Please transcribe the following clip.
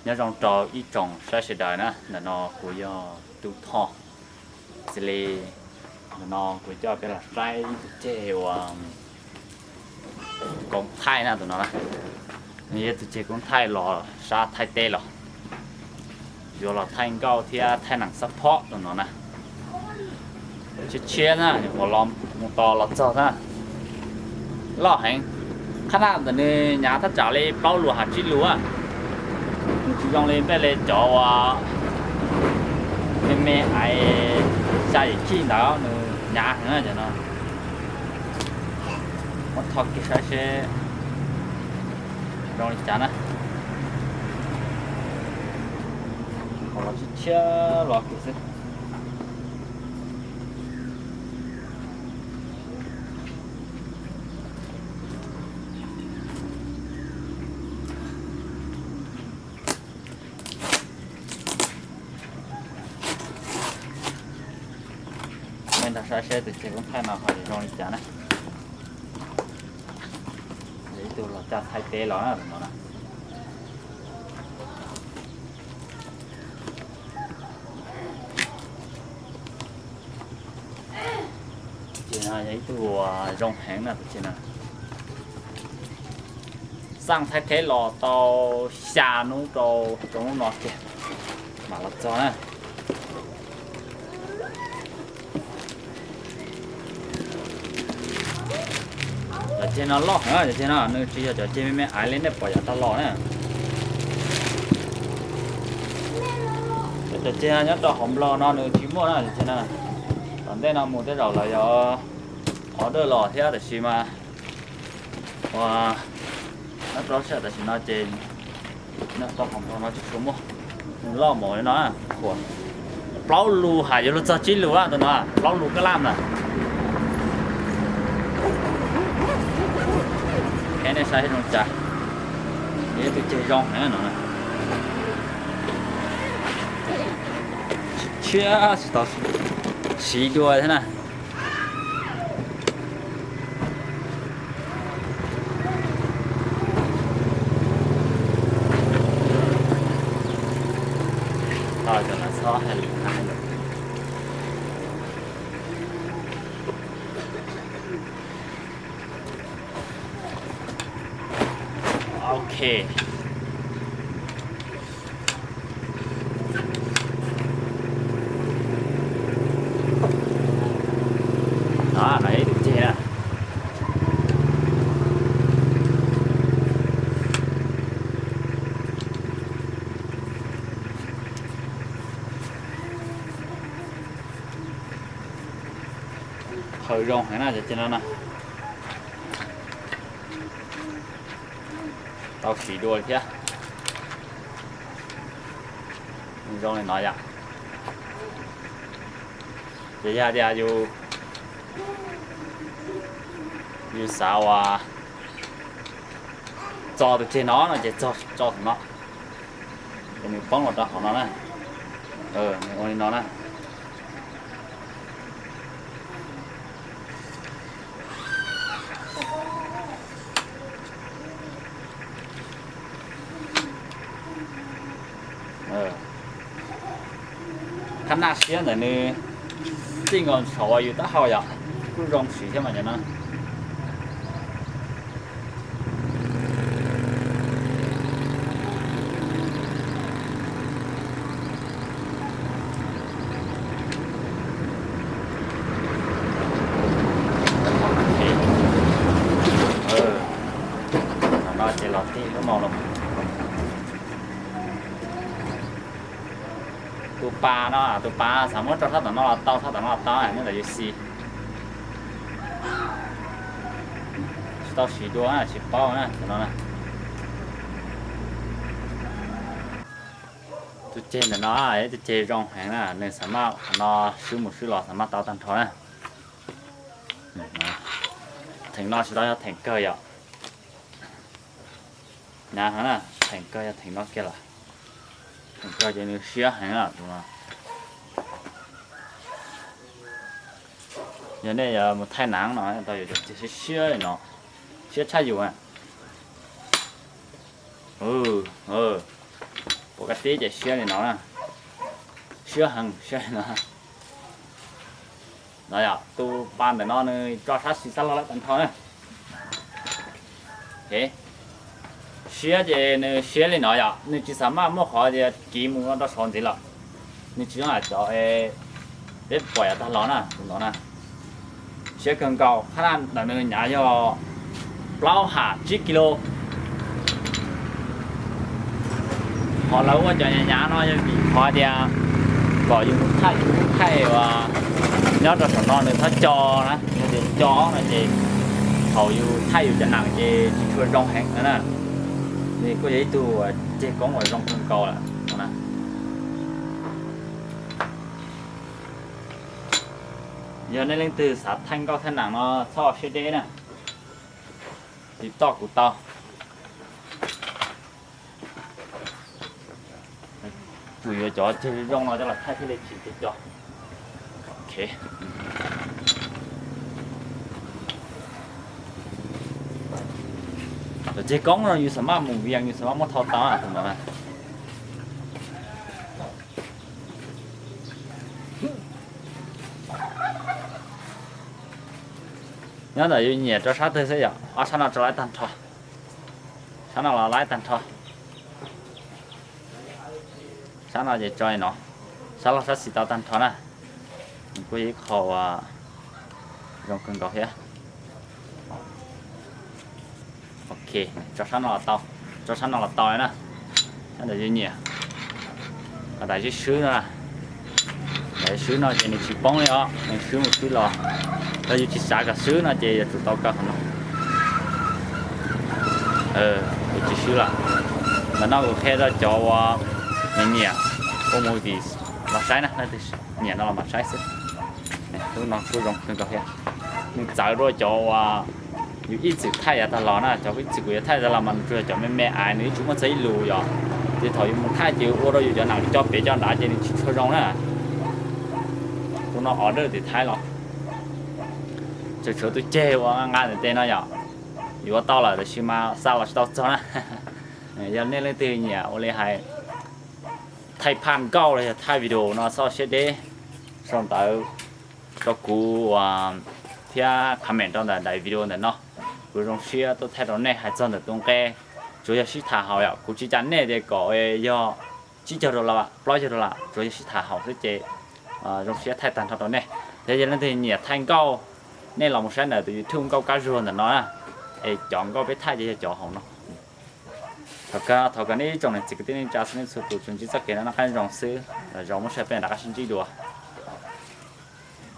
Nyob zoo rau ib tsoom saib sawv daws na, ntawm no kuv yog Tub Thoj Xws Li. Ntawm no kuv coj peb los saib ib tug ceg uas koob thaij na, tus no na. Nws yog tus ceg koob thaij los sab Thaib teb los, yuav los thaij nkauj thiab thaij neeg xab phob tus no na. Tshiab tshiab na, nyuam qhuav los mus tos los txog na. Loj heev. Qhab naj ntawm nws nyav thaj tsam li plaub lus hab tsib lus. Nws tsis zoo li npej li cov uas me me aiv xya yim khij ntawd, nws nyav heev na cov no. Muab tho kiag saib seb zoo li cas na. Qhov los tshiab tshiab los kiag xwb. Peb nrog saib seb tus ceg koob thaij no ho zoo li cas na. Yog ib tug los coj Thaib teb los na, tus no na. Tus ceg no yog ib tug zoo heev na, tus ceg no. Xaj Thaib teb los tau xya hnub rau rau hnub no kiag mam los txog na. Cov ceg no loj heev, cov ceg no nws tsis yog cov ceg me me aiv li nej pom yav tag los na. Cov ceg nyob rau hauv Nplog no nws tsis muaj na, cov ceg no. Tom ntej no mus tej zaum lawv yuav order los thiab, tab sis mas ua nyob rau sij hawm tam sim no ces nyob rau hauv Nplog no tsis tshua muaj. Nws loj npaum li no, plaub lus hais yuav luag txog tsib lus, tus no plaub lus kab laj na. Qhia nej saib zoo cas, yog ib tug ceg zoo heev no. Tshiab tsis tau siv dua thiab na. Tau cov lawv txhob hais lus na. Ok. No, no ib tug ceg na. Qhov zoo heev na cov ceg no na. Tau siv dua li thiab. Zoo li no yom. Ces yog tias yus, yus xav uas txo tus ceg no no ces txo thaum no, ces nws poob los rau hauv no na. Nws ua li no na. Qhab naj siab ntawm nws txij nkaus saum uas yus taub hau yom, kuj zoo siv thiab mas cov no. Thaum no ces los tig lub no los. Tus pas no, tus pas xav muab rau sab tom no los tau, sab tom no los tau, nyob ntawm U C. Tsis tau siv dua, tsis paub na, tus no na. Tus ceg ntawm no, tus ceg zoo heev na, nws xav maj qhov no swb mus swb los xav maj tau tag nrho na. Theem no tsis tau yog theem kawg yom. Hnyav heev na, theem kawg yog theem no kiag lawm. Theem kawg ces nws siab heev na tus no. Yog nej yuav mus thaij nav no tau yuav cov ceg siab siab li no, siab tshaj yus. Tus no, Tib ces siab li no na, siab heev, siab li no. No yog tus pas ntawm no nws tso sab xis xab log lawm tag nrho na. Siab ces nws siab li no yom, nws tsis xav maj muaj qhov tias kiv mus rau saud ntxiv lawm. Nws tsis zoo li cov peb pom yav tag los na, tus no na. Siab kawg nkaus, qhab na ntawm nws hnyav yog plaub ham tsib kis lus. Qhov lawv ua cov hnyav hnyav no yog vim qhov tias kom yus mus thaij, yus mus thaij uas nyob rau saum no nws txhob co na, yog tias co no ces thaum yus thaij yus cov nees ces tsis tshua zoo heev no na. Nws kuj yog ib tug ceg koob uas zoo kawg nkaus lawm no na. Yog nej leej twg xav thaij nkauj thaij nees no txhob siab deb na, tiv toj kuv tau. Tsuas yuav cov ceg zoo no coj los thaij thiaj li tsis co. Cov ceg koob no yus xav maj mus vias yus xav maj muab thau tau tus no. Nyob ntawm yus nyiam rau sab twg xwb yom, ob sab no tso laib tag nrho. Sab no los laib tag nrho. Sab no ces tso li no, sab laug sab xis tau tag nrho na. Nws kuj yog ib qho uas zoo kawg nkaus thiab. Ok, tso sab no los tau, tso sab no los tau li na. Sab ntawm yus nyiam. Daim swb swb no, daim swb no ces nws tsis poob li os, nws swb mus swb los. Yog yus tsis xav kom swb no ces yuav tsum tau kaw qhov no. Nws tsis swb lawm. Ntawm no kuv qhia rau cov uas nyiam nyiam ua movies los saib na, leej twg nyiam no los mam saib xwb. Lub no kuj zoo kawg nkaus thiab. Nws txawv dua cov uas yus ib txwm thaij yav tag los na, cov ib txwm kuv yuav thaij tag los mas nws tsuas yog cov me me aiv, nws yeej tsis muaj txog ib lus yom. Ces thaum yus mus thaij ces yus ua rau yus cov nees co pem co nrad ces nws tsis tshua zoo na. Kuv no order tim Thaib los. Tseem tshuav tus ceg uas nqa nqa ntawm tej no yom. Yuav tau lawm tab sis mas xa los tsis tau txog na. Yog nej leej twg nyiam ua li hais thaij phaj nkauj los yog thaij video no txhob siab deb, sau ntawv rau kuv thiab comment rau ntawm daim video ntawm no. Kuv zoo siab tuaj thaij rau nej hais txog ntawm tus nqe, tsuas yog sib tham haum yom, kuv tsis cas nej tias kom yog tsib caug dollar, plaub caug dollar, tsuas yog sib tham haum xwb ces zoo siab thaij tag nrho rau nej. Thiab yog leej twg nyiam thaij nkauj, nej los mus saib ntawm tus YouTube Nkauj Kab Zuag ntawm no na, es cov nkauj peb thaij ces yog cov hauv no. Thov kom nej ib tsoom niam txiv kwv tij neej tsa txhua leej txhua tus tsuas ntsib txoj kev noj qab nyob zoo xwb, lwm zaus muaj sij hawm peb rov qab sib ntsib dua.